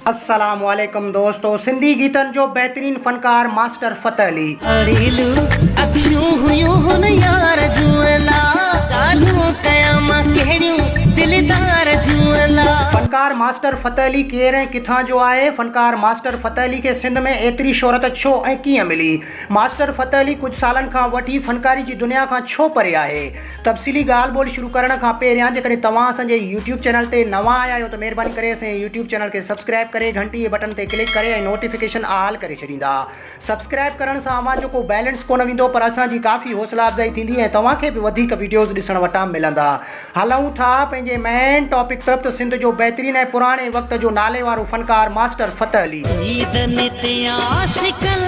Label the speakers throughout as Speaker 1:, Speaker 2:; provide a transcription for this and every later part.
Speaker 1: السلام عليڪم دوستو سنڌي گيتن جو بهترين فنڪار ماسٽر فتح علي.
Speaker 2: اڙيلو اکيون هيون هن يار جون الا ڳالهيون ڪيان مان ڪهڙيون دلدار جون الا.
Speaker 1: فنڪار ماسٽر فتح علي ڪير ۽ ڪٿان جو آهي؟ فنڪار ماسٽر فتح علي کي سنڌ ۾ ايتري شهرت ڇو ۽ ڪيئن ملي؟ ماسٽر فتح علي ڪجهه سالن کان وٺي فنڪاري جي دنيا کان ڇو پري آهي؟ تفصيلي ڳالهه ٻولهه شروع ڪرڻ کان پهريان جيڪڏهن توهان اسان جي يوٽيوب چينل تي نوان آيا آهيو ته مهرباني ڪري اسان جي يوٽيوب چينل کي سبسڪرائب ڪري گهنٽي جي بٽن تي ڪلڪ ڪري ۽ نوٽيفڪيشن آل ڪري ڇڏيندا. سبسڪرائب ڪرڻ سان اوهان جو ڪو بيلنس ڪونه ويندو پر اسان جي ڪافي حوصلا افزائي ٿيندي ۽ توهان کي به وڌيڪ وڊيوز ڏسڻ وٽان ملندا. هلون ٿا پنهنجي مين ٽاپڪ طرف ته سنڌ جو بهترين ۽ پراڻي وقت جو نالي وارو فنڪار ماسٽر فتح علي.
Speaker 2: عيدن تي عاشقن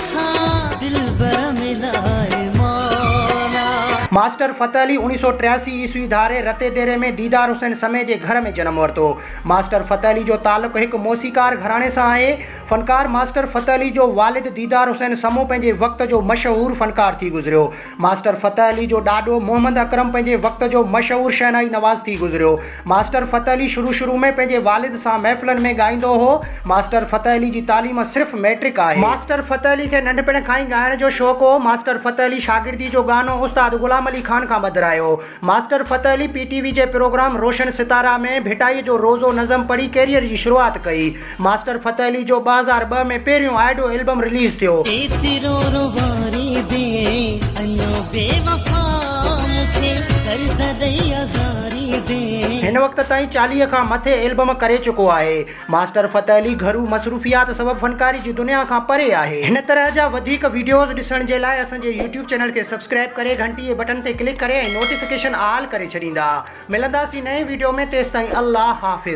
Speaker 2: سان دلبر ملائي مولا.
Speaker 1: ماسٽر فتح علي اوڻيھ سئو 83 عيسوي ڌاري رتي ديري ۾ ديدار حسين سمي جي گهر ۾ جنم ورتو. ماسٽر فتح علي جو تعلق هڪ موسيقار گهراڻي سان آهي. فنڪار ماسٽر فتح علي جو والد ديدار حسين سمو پنهنجي وقت جو مشهور فنڪار ٿي گذريو. ماسٽر فتح علي جو ڏاڏو محمد اڪرم پنهنجي وقت جو مشهور شهنائي نواز ٿي گذريو. ماسٽر فتح علي شروع شروع ۾ پنهنجي والد سان محفلن ۾ ڳائيندو هو. ماسٽر فتح علي جي تعليم صرف مئٽرڪ آهي. ماسٽر فتح علي کي ننڍپڻ کان ئي ڳائڻ جو شوق هو. ماسٽر فتح علي شاگردي جو ڳانو استاد غلام علي خان کان ٻڌرايو. Master Fateh Ali P T V جي پروگرام روشن ستارا ۾ ڀٽائي جو روزو نظم پڙهي ڪيريئر جي شروعات ڪئي. ماسٽر فتح علي جو 2002 ۾ پهريون آڊيو البم رليز ٿيو.
Speaker 2: ايترو روئاريندين اڃا بيوفا مون کي درد ڏئي آزاريندين.
Speaker 1: هن وقت تائين 40 کان مٿي البم ڪري چڪو آهي. ماسٽر فتح علي گهرو مصروفيات سبب فنڪاري جي دنيا کان پري آهي. هن طرح جا وڌيڪ وڊيوز ڏسڻ جي لاء اسان جي يوٽيوب چينل کي سبسڪرائب ڪري گهنٽي جي بٽن تي ڪلڪ ڪري ۽ نوٽيفڪيشن آل ڪري ڇڏيندا. ملنداسين نئين وڊيو ۾ تيستائين الله حافظ.